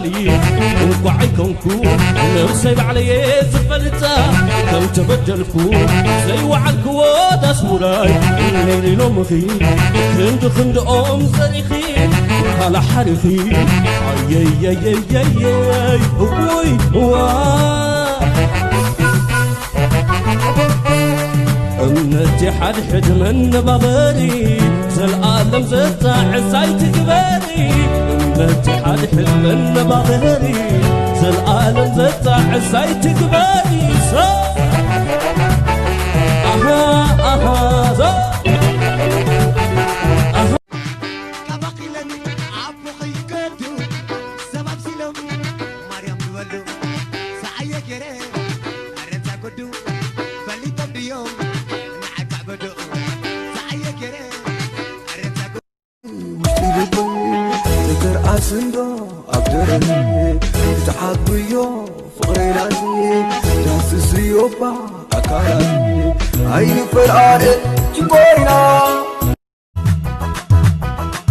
እንኳዕ ኣይኮንኩ ነብሰይ ባዕለየ ዝፈልጣ፣ ከም ተበደልኩ ዘይወዓልክዎ ዳስ ውራይ። ነይሪ ሎምኺ ክንዲ ክንድኦም ዘሪኺ፣ ካላ ሓሪኺ። ኣየየየየየይ፣ እውይ፣ እዋ። እምነቲ ሓድሕድ መነባበሪ፣ ዘልኣለም ዘጣዕስ ኣይትግበሪ። እምነቲ ሓድሕድ መነባበሪ፣ ዘልኣለም ዘጣዕስ ኣይትግበሪ። ሰ-፣ ኣሃ፣ ኣሃ፣ ሰ-፣ ኣሃ። ካባኺለን ኣቦኺ ከዱ፣ ሰብ ኣብሲሎም ማርያም ዝበሉ፣ ሰዓየ ገይረ ኣረንታ ጎዱ፣ ፈሊጦም ድዮም ንዓይ ካዕበዱ፣ ሰዓየ ገይረ ኣረንታ ጎዱ። ውሽጢ ልበይ ተተርኣስ እንዶ ኣብ ደረት፣ ብትዓት ብዮ ፍቕረይ ናት፣ ዳስስዮ እባ ኣካላት፣ ኣይንፈርኣደ ጭንቆይና።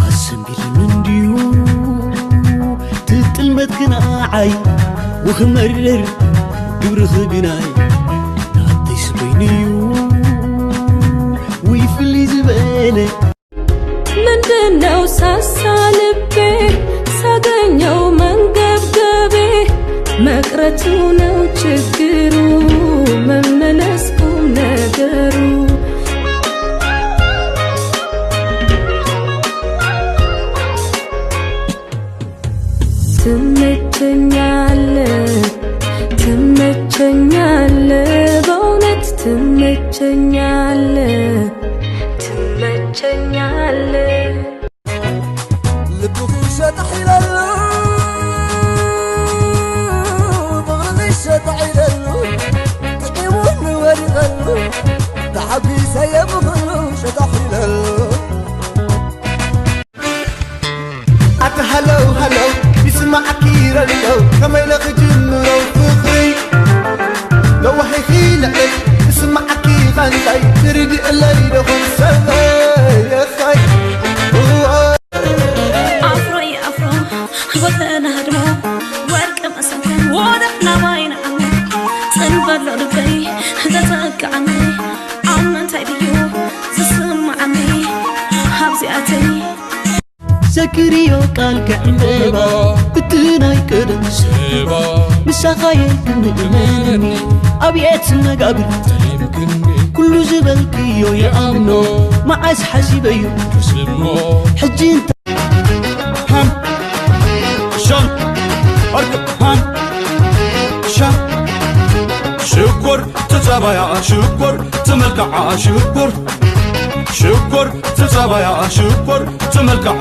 ኣሰንቢድኒ እንድዩ ትጥልመት ክንዓይ፣ ወኽመርር ግብርኺ ግናይ፣ ናተይስ በይኑ'ዩ ውይ ፍልይ ዝበለ። ምንድነው ሳሳ ልቤ ሳገኘው መንገብገቤ፣ መቅረቱ ነው ችግሩ፣ መመለስ ቁም ነገሩ። ትመቸኛለ፣ ትመቸኛለ፣ በእውነት ትመቸኛለ፣ ትመቸኛለ። ልብኺ ሸጣሕ ኢለሉ፣ ፍቕርኺ ሸጣሕ ኢለሉ፣ ጥዒሙኒ ወዲቐሉ፣ ተሓጒሰ የብኹሉ ሸጣሕ ኢለሉ። ኣቲ ሃለው ሃለው ይስማዓኪ ረሎ፣ ከመይ ኢለ ክጅምሮ ፍቕሪ? ነዋሒኺ ልዕል ይስማዓኪ ቓንዛይ፣ ትርድእለይ ዶ ኹን ሰበይ የኻይ? እዋ ኣፍሮ የኣፍሮ ወተና ህድሞ ወርቂ መሰንከን ወደሕ ናባይ ንዓሞ፣ ጽንበሎ ልበይ ተጸግዓኒ፣ ኣብ ምንታይ ድዩ ዝስምዓኒ ካብዚኣተይ? ዘክርዮ ቃል ከዕምበባ እቲ ናይ ቀደም ስባ፣ ምሳኻየ ክንእመነኒ ኣብየት መጋብር ተሊምክኒ፣ ኩሉ ዝበልክዮ ይኣምኖ፣ መዓስ ሓሲበዮ ክስሞ፣ ሕጂ እንተ ሃም ሻም ኣርክ ሃም ሻም ሽኮር ትጸባያ ሽኮር ትመልክዓ ሽኮር ሽኮር ትጸባያ ሽኮር ትመልክዓ።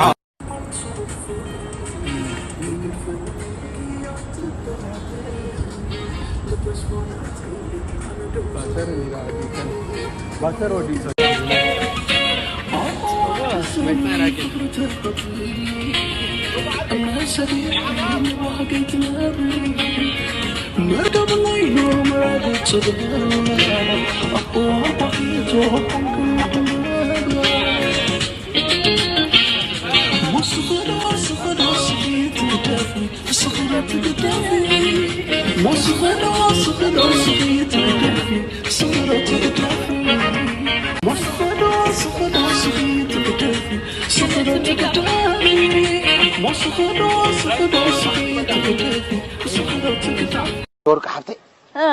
ወርቂ ሓብተይ እ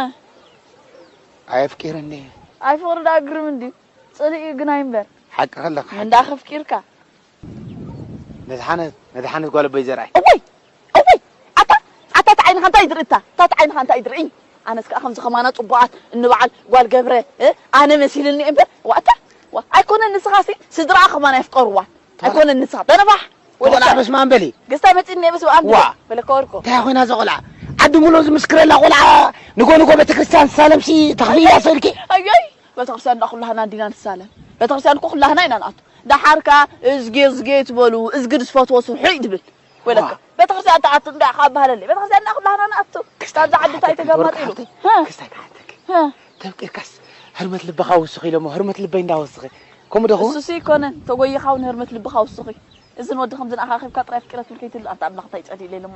ኣየፍቂረኒ። ኣይ ፍቕሪ ደኣ ግርም እንድዩ። ጽልኢ ግን ኣይንበር። ሓቂ ከለኺ ሓቂ። እንዳ ከፍቂርካ። ነዝሓነት፣ ነዝሓነት ጓል ኣቦይ ዘርኣይ። እወይ! እወይ! ኣታ፣ ኣታ፣ እታ ዓይንኻ እንታይ ትርኢ እታ? እታ ዓይንኻ እንታይ ትርኢ? ኣነስ ከኣ ከምዚ ከማና ጽቡቓት እንበዓል ጓል ገብረ፣ እ? ኣነ መሲልኒ እምበር፣ ዋ፣ እታ፣ ዋ፣ ኣይኮነን ንስኻሲ፣ ስድራኣ ከማን ኣይፍቀርዋን። ኣይኮነን ንስኻ፣ ተነፋሕ! ተቆላዕ በስመ ኣብ በሊ። ገስታ መጺእኒ በስመ ኣብ ዋ። በሊ። በለካ ወርቆ። እንታይ ኮይና እዛ ቆልዓ? ዓዲ ሙሉእ ዝምስክረላ ቆልዓ፣ ንጎ ንጎ ቤተክርስትያን ትሳለምሲ፣ ተኽፍያ ሰልኪ። ኣዮይ! ቤተክርስትያን እንዳ ኩላህና እንዲና ንሳለም። ቤተክርስትያን እኮ ኩላህና ኢና ንኣቱ። ደሓር ከኣ እዝጌ እዝጌ ትበሉ፣ እዝጊ ዝፈትዎ ስርሑ እዩ ትብል። ወለካ። ዋ። ቤተክርስትያን ትኣቱ እንዳ ካብ ባህለለይ። ቤተክርስትያን እንዳ ኩላህና ንኣቱ። ክስታይ ካብዛ ዓዲ እንታይ ክሓተኪ፣ ተገማጢሉ? ወርቂ ሓፍተይ፣ ሀ? ክስታይ ክሓተኪ። ሀ? ተፍቂርካስ ህርመት ልብኻ ውስኺ ኢሎሞ፣ ህርመት ልበይ እንዳወስኺ። ከምኡ ዶ ኸውን? እሱሲ ይኮነን፣ ተጎይኻ እውን ህርመት ልብኻ ውስኺ። እዝን ወዲ ከምዝን ኣኻኺብካ ጥራይ ኣፍቂረ ትብል ከይትህሉ፣ ኣንታ ኣምላኽ እንታይ ጸሊለ ኢሉ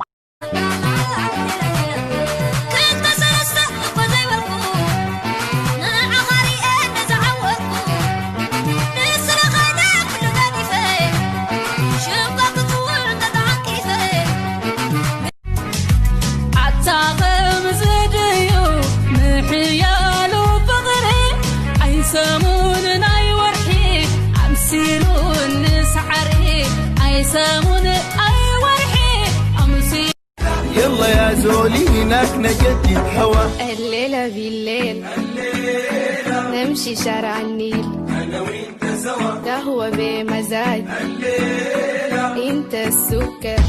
ሰሙን ኣይ ወርሒ ኣምሲ يلا يا زولي هناك نجدد هوا الليلة بالليل نمشي شارع النيل قهوة بمزاج انت السكر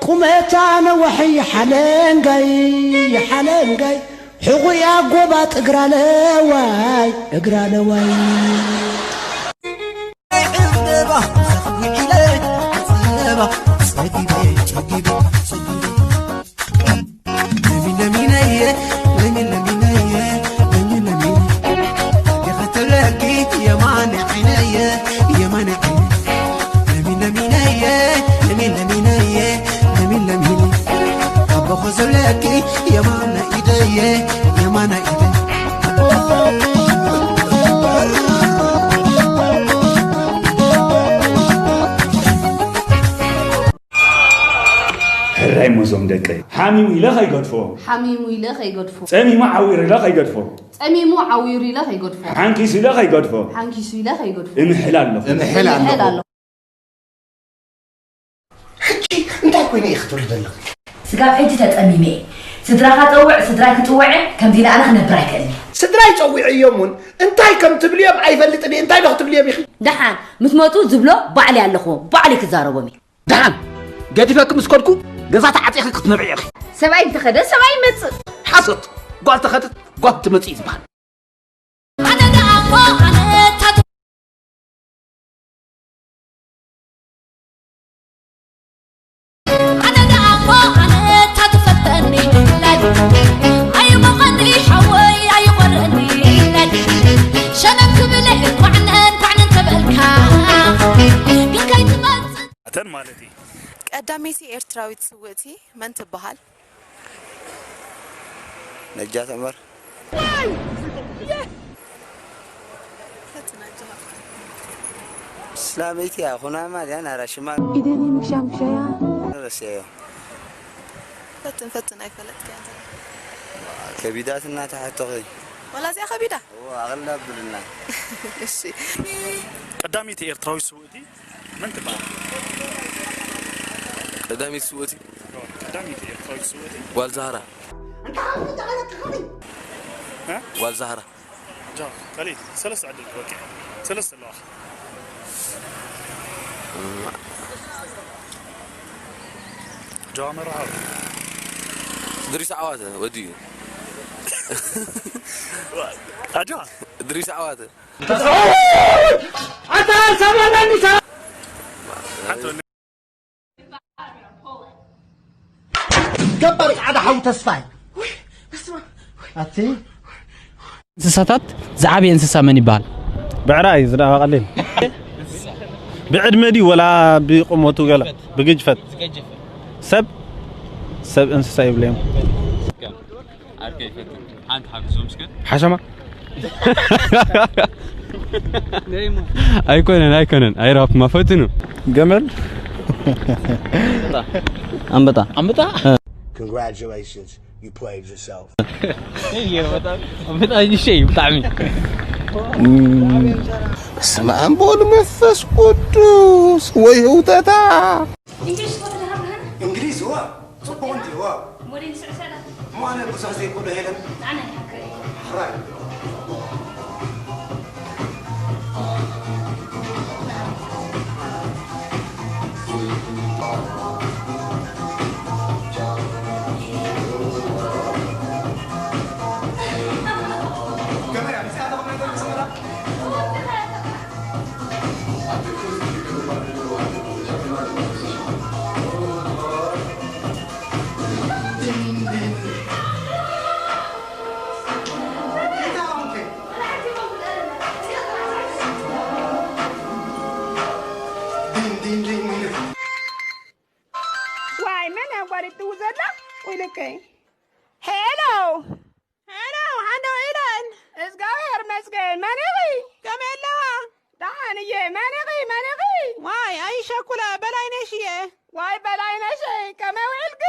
ቁመታ ነዋሒ ሓለንጋይ ሓለንጋይ ሕቑያ ጎባጥ እግራ ለዋይ እግራ ለዋይ ሕራይ ሞዞም ደቀይ ሓሚሙ ኢለ ከይገድፎ ሓሚሙ ኢለ ከይገድፎ ጸሚሙ ዓዊሩ ኢለ ከይገድፎ ጸሚሙ ዓዊሩ ኢለ ከይገድፎ ሓንኪሱ ኢለ ከይገድፎ ሓንኪሱ ኢለ ከይገድፎ እምሕል ኣለኹ እምሕል ኣለኹ እምሕል ኣለኹ ሕጂ እንታይ ኮይነ እየ ክትብል ዘለኹ ስጋብ ሕጂ ተጸሚመ እየ ስድራኻ ጸውዕ ስድራይ ክጽውዐ ከምዚ ኢለ ኣነ ክነብር ኣይክእልን እየ ስድራይ ጸዊዐዮም እውን እንታይ ከም ትብልዮም ኣይፈልጥን እየ እንታይ ዶ ክትብልዮም ኢኺ ደሓን ምስ መፁ ዝብሎ ባዕለይ ኣለኹዎ ባዕለይ ክዛረቦም እየ ደሓን ገዲፈኪ ምስ ከድኩ ገዛ ተዓፂኺ ክትነብዒ ኢኺ ሰብኣይ እንተኸደ ሰብኣይ ይመፅእ ሓሶት ጓል ተኸደት ጓል ትመፅእ እዩ ዝበሃል ኣነ ደኣ እሞ ኣነ ታቱ ኣነ ደኣ እሞ ኣነ ታቱ ፈተኒ ላሊ ኣይሞኸኒ ሓወይ ኣይቆረኒ ላሊ ሸነን ክብለ እንኳዕነ እንኳዕነ እንተበልካ ግን ከይትመጽእ ኣተን ማለት እዩ ቀዳመይቲ ኤርትራዊት ስውእቲ መን ትበሃል? ነጃት ዑመር ፈትን ኣጆኻ። እስላመይቲ እያ ኹናማ ድያ ናራ ሽማ ኢደን ምሻምሻያ ረስያዮ ፈትን ፈትን ኣይፈለጥካያ እንተ ከቢዳትና ተሓቶኺ ወላ እዚኣ ከቢዳ እዎ ኣቕልዳ ብልና እሺ ቀዳመይቲ ኤርትራዊ ስውእቲ መን ትበሃል? ቀዳመይቲ ስውእቲ ቀዳመይቲ ኤርትራዊ ስውእቲ ጓል ዛህራ ጓል ዛህራ ጃ ካልእ ሰለስተ ዕድል ክበቅዕ ሰለስተ ኣለዋ ጃ መርሃብ ድሪስ ዓዋተ ወዲ እዩ ኣጃ ድሪስ ዓዋተ ኣታ ሰማናኒሳ ሓንቲ ገባር ጻዕዳ ሓው ተስፋይ ኣቲ እንስሳታት ዝዓበየ እንስሳ መን ይበሃል? ብዕራይ ዝደኣ ቀሊል ብዕድመ ድዩ ወላ ብቁመቱ ገለ ብግጅፈት ሰብ ሰብ እንስሳ ይብለዮም ሓሸማ ኣይኮነን ኣይኮነን ኣይራፕማ ፈትኑ ገመል ኣንበጣ ኣንበጣ Congratulations, you played yourself. ኣንበጣ ይሸይ ብጣዕሚ በስመ አብ ወወልድ ወመንፈስ ቅዱስ ወይ ህውተታ እንግሊዝ እዋ ጽቡቕ እንዲ እዋ እሞ ኣነ ብዙሕ ዘይብሎ ሄለን ሕራይ ዋይ መን ኣንቋሪጥዎ ዘሎ ኢሉከይ ሄሎ ሄሎ ሓንዶ ኢለን እግዚኣብሔር መስገን መን ኢኺ ከመይ ኣለዋ ደሓን እየ መን ኢኺ መን ኢኺ ዋይ ኣይሸኩለ በላይነሽ እየ ዋይ በላይነሸይ ከመይ ውዕልኪ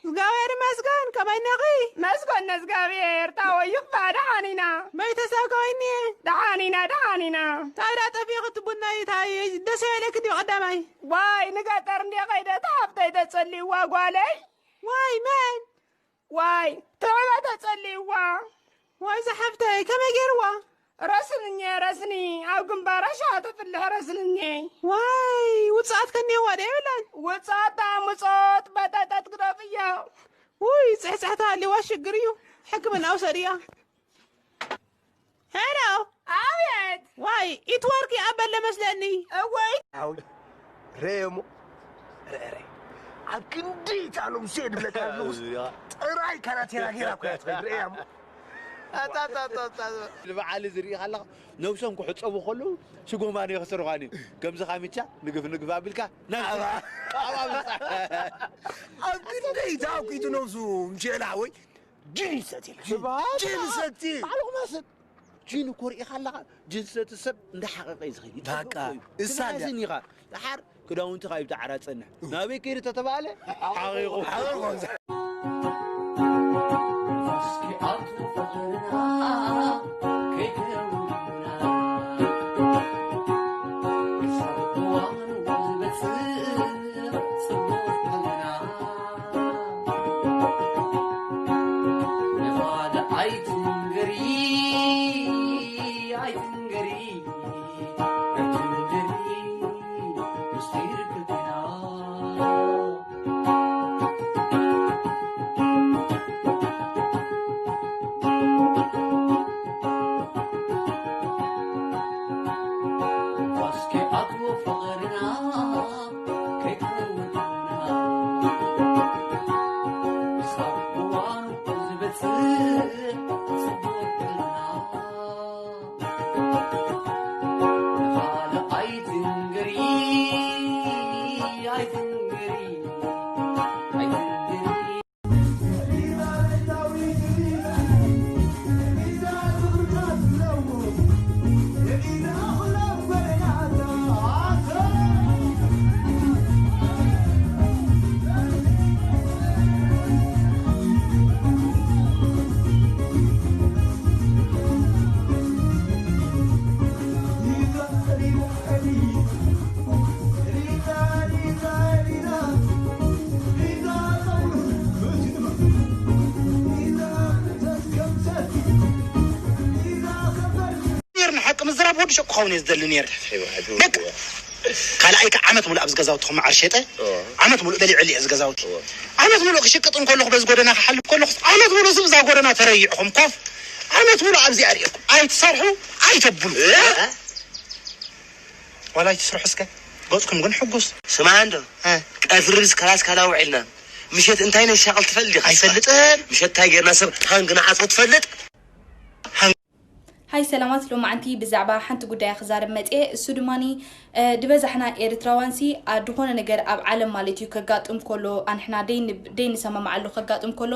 እግዚኣብሔር ይመስገን ከመይ ነኺ? መስኮን ነዝጋብሔር ታወዩኽባ ደሓን ኢና። መይተሰብ ከመይ እኒኤ? ደሓን ኢና፣ ደሓን ኢና። እንታይ ደኣ ጠፊእኺ እቲ ቡና እዩ? እንታይ ደስ ይበለኪ ድዩ ቀዳማይ? ዋይ ንገጠር እንድየ ከይደ እታ ሓፍተይ ተጸልይዋ ጓለይ። ዋይ መን? ዋይ ትዕበ ተጸልይዋ። ዋይ ዝሓፍተይ ከመይ ገይርዋ? ረስንኘ ረስኒ ኣብ ግንባራ ሸዋ ተፍልሕ ረስንኘ። ዋይ ውጽኣት ከኒየዋ ዶ የብላን? ውጽኣት ደኣ ምጾት በጠጠት ግደፍዮ። ውይ ጽሕጽሕታ ሃልዋ ሽግር እዩ። ሕክምና ውሰድያ። ሄሎ። ኣቤት። ዋይ ኢትወርክ ይኣበለ መስለኒ። እወይ። ኣው ረየሞ ረረ ኣብ ክንደይ ጣሎም ሴድ ብለካ ኣለኹስ ጥራይ ካራቴራ ጌራ እኮ እያ ትኸይድ። ረየሞ ኣታታታታ ንበዓል ዝርኢ ከለኻ ነብሶም ክሕጸቡ ከለዉ ሽጎማን የኽስርኻን እዩ። ከምዚ ካሚቻ ንግፍ ንግፍ ኣቢልካ ናብ ኣብ ኣብጻሕ። ኣብ ክንደይ ታውቂቱ ነብሱ ምሸላ ወይ ጅን ይሰቲ። ጅን ይሰቲ። ባዕልኹም ኣሰብ ጅን እኮ ርኢኻ ኣለኻ። ጅን ዝሰቲ ሰብ እንዳሓቐቐ እዩ ዝኸይድ። በቃ፣ ይጠፍእ እኮ እዩ። እሳ እንዳ ክናዝን ኢኻ። ደሓር ክዳውንትኻ እዩ ብተዓራ ጸንሕ። ናበይ ከይዱ ተተባሃለ? ሓቒቑ። ሓቒቑ። ነይርና። ሓቂ ምዝራብ ወዲ ሸቁ ክኸውን እየ ዝደሊ ነይረ። በቃ። ካልኣይ ከዓ ዓመት ሙሉእ ኣብዚ ገዛውቲ ከም መዓር ሸጠ። ዓመት ሙሉእ በሊዐሉ እየ እዚ ገዛውቲ። ዓመት ሙሉእ ክሽቅጥ እንከለኹ በዚ ጎደና ክሓልፍ ከለኹ ዓመት ሙሉእ እዚ ብዛ ጎደና ተረይዕኹም ኮፍ። ዓመት ሙሉእ ኣብዚኣ ርኢኹም ኣይትሰርሑ ኣይተብሉ። ዋላ ኣይትስርሑ እስከ። ገጽኩም ግን ሕጉስ። ስማዕ እንዶ፣ እ። ቀትሪ ምስ ካላስ ካላ ውዒልና፣ ምሸት እንታይ ነሻቕል ትፈልጥ ዲኻ? ኣይፈልጥን። ምሸት እንታይ ጌርና ሰብ ሃንግ ንዓጾ ትፈልጥ? ሃይ ሰላማት፣ ሎማዓንቲ ብዛዕባ ሓንቲ ጉዳይ ክዛረብ መጽየ። እሱ ድማኒ፣ እ፣ ድበዛሕና ኤርትራውያንሲ፣ ኣ፣ ድኾነ ነገር ኣብ ዓለም ማለት እዩ ከጋጥም ከሎ፣ ኣንሕና ደይን-፣ ደይንሰማማዓሉ ከጋጥም ከሎ፣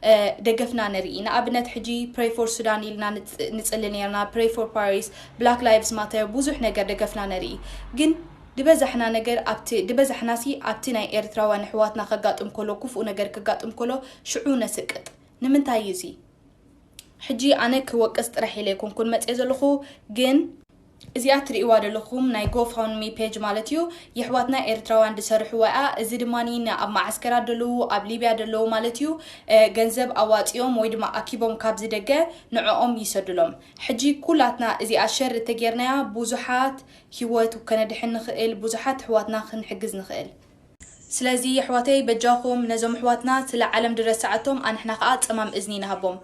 እ፣ ደገፍና ነርኢ። ንኣብነት ሕጂ Pray for Sudan ኢልና ንጽ-፣ ንጽሊ ነርና፣ Pray for Paris፣ Black Lives Matter፣ ብዙሕ ነገር ደገፍና ነርኢ። ግን ድበዛሕና ነገር ኣብቲ፣ ድበዛሕናሲ ኣብቲ ናይ ኤርትራውያን ኣሕዋትና ከጋጥም ከሎ፣ ክፉእ ነገር ከጋጥም ከሎ፣ ሽዑ ነስቅጥ። ንምንታይ እዩ እዚ? ሕጂ ኣነ ክወቅስ ጥራሕ ኢለ ኣይኮንኩን መጽየ ዘለኹ፣ ግን እዚኣ ትርእይዋ ዘለኹም ናይ GoFundMe page ማለት እዩ፣ የሕዋትና ኤርትራውያን ዝሰርሕዋ እያ። እዚ ድማኒ ንኣብ መዓስከራት ዘለዉ፣ ኣብ ሊብያ ዘለዉ ማለት እዩ፣ እ፣ ገንዘብ ኣዋጺኦም ወይ ድማ ኣኪቦም ካብዚ ደገ ንዕኦም ይሰዱሎም። ሕጂ ኩላትና እዚኣ ሸር እተጌርናያ ብዙሓት ህይወት ከነድሕን ንኽእል፣ ብዙሓት ኣሕዋትና ክንሕግዝ ንኽእል። ስለዚ የሕዋተይ በጃኹም ነዞም ኣሕዋትና ስለ ዓለም ድረስዓቶም ኣንሕና ኸኣ ጸማም እዝኒ ንሃቦም።